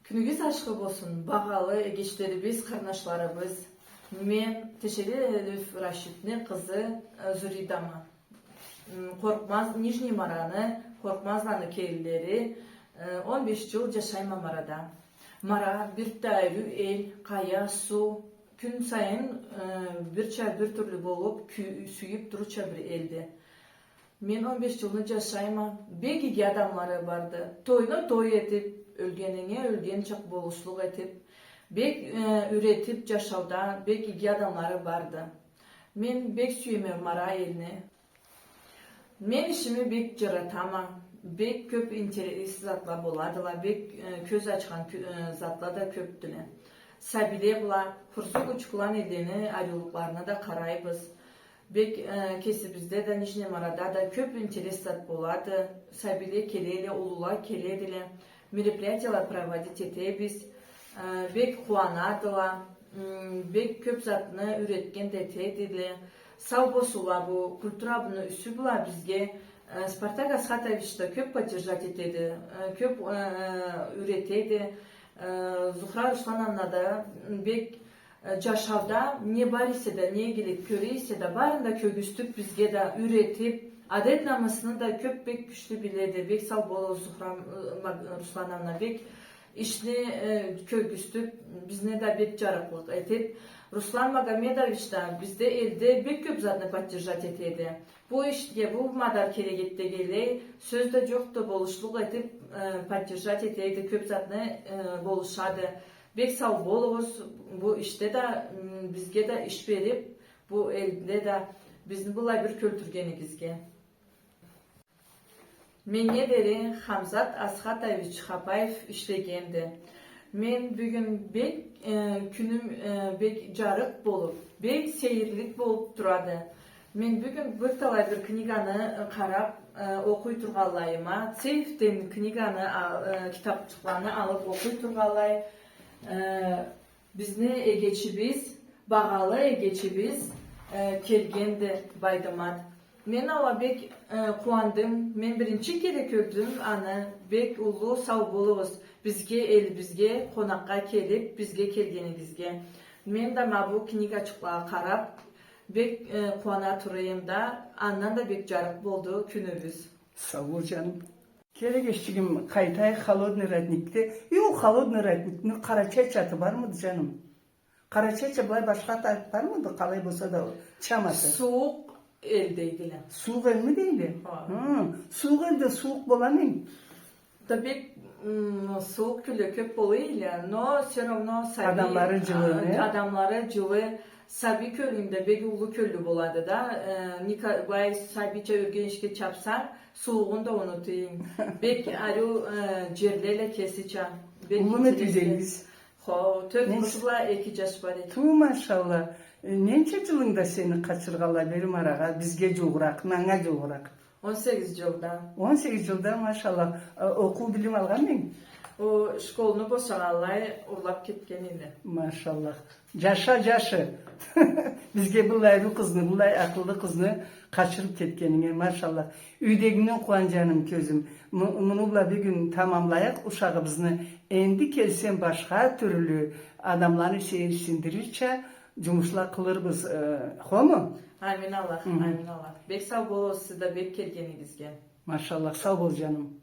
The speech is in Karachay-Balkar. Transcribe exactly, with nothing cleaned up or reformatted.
Кюнюгюз ашхы болсун, багъалы эгечлерибиз, къарнашларыбыз. Мен Тешелиев Рашидни къызы, э, Зуридама. М, Къоркъмаз, Нижний Мараны, Къоркъмазланы келинлери, э, он беш джыл джашайма Марада. Мара бир да ариу эл, къая, суу, кюн сайын, э, бирча бир тюрлю болуб, кю-, сюйюб турурча бир элди. Мен он беш джылны джашайма, бек иги адамлары барды. Тойну той этиб, ёлгенинге ёлгенчакъ болушлукъ этиб, бек, э, юретиб джашауда, бек иги адамлары барды. Мен бек сюеме Мара элни. Мен ишими бек джаратама. Бек кёб интерес затла боладыла, бек, э, кёз ачхан кё-, э, затла да кёбдюле. Сабийле бла, Хурзук, Учкулан эллени ариулукъларына да къарайбыз. Бек, э, кесибизде да, Нижний Марада да кёб интерес зат болады. Сабийле келеле, уллула келедиле. Мероприятиялар проводить этебиз. Э, бек къууанадыла. М, бек кёб затны юретген да этедиле. Сау болсунла, бу культурабызны юсю бла бизге, э, Спартак Асхатович да кёб поддержать этеди, э, кёб, э, юретеди. Э, Зухра Руслановна да бек, э, джашауда не бар эсе да, не игилик кёре эсе да, барын да кёргюзтюб, бизге да юретиб, адет-намысны да кёб бек кючлю биледи. Бек сау болугъуз, Зухра, э, Маг-, Руслановна, бек ишни, э, кёргюзтюб, бизни да бек джарыкълыкъ этиб. Руслан Магомедович да бизде элде бек кёб затны поддержать этеди. Бу ишге, бу мадар керегетдегилей, сёз да джокъду, болушлукъ этиб, э, поддержать этеди, кёб затны, э, болушады. Бек сау болугъуз, бу ишде да, м, бизге да иш бериб, бу элде да бизни былай бир кёлтюргенигизге. Меннге дери Хамзат Асхатович Хапаев ишлегенди. Мен бюгюн бек, э, кюнюм, э, бек джарыкъ болуб, бек сейирлик болуб турады. Мен бюгюн бир талай бир книганы, э, къараб, э, окъуй тургъанлайыма, Цеевден книганы, а, э, китабчыкъланы алыб окъуй тургъанлай, э, бизни эгечибиз, багъалы эгечибиз, э, келгенди, Байдымат. Мен ала бек, э, къууандым. Мен биринчи кере кёрдюм аны. Бек уллу сау болугъуз бизге, элибизге къонакъгъа келиб, бизге келгенигизге. Мен да ма бу книгачыкълагъа къараб, бек, э, къууана тура эдим да, андан да бек джарыкъ болду кюнюбюз. Сау бол, джаным. Кел, эгечигим, къайтайыкъ Холодный родникге. Э, ол Холодный родникни Къарачайча аты бармыды, джаным? Къарачайча былай башха аты бармыды? Къалай болса да, чам аты. Сууукъ эл дейдиле. Сууукъ элми дейле? Хо. Хы, сууукъ элде сууукъ боламы? Да бек, м, сууукъ кюнле кёб болуйла, но всё равно сабий, адамлары джылы, а, не? Адамлары джылы, сабий кёлюнг да бек уллу кёллю болады да. Э, ника-, былай сабийча ёрге ишге чабсанг, суугъун да унутуйла. Бек ариу, э, джерлеле кесича. Бек интересно. Уллуму эди юйдегигиз? Хо, тёрт къыз бла эки джаш бар эди. Ту, машалла. Э, ненча джылынгда сени къачыргъанла бери Марагъа, бизге джууугъуракъ, манга джууугъуракъ? Он сегиз джылда. Он сегиз джылда, машалла. Э, окъуу, билим алгъанмыдынг? О, школну бошагъанлай урлаб кетген эди. Машалла. Джаша, джашы. Бизге быллай ариу къызны, быллай акъыллы къызны къачырыб кетгенинге, машалла. Юйдегингден къууан, джаным, кёзюм. Му-, муну бла бюгюн тамамлайыкъ ушагъыбызны. Энди келсенг, башха тюрлю адамланы сейирсиндирирча джумушла къылырбыз, э, хому? Амин Аллах, хы-хы, амин Аллах. Бек сау болугъуз сиз да бек келгенигизге. Машалла, сау бол, джаным.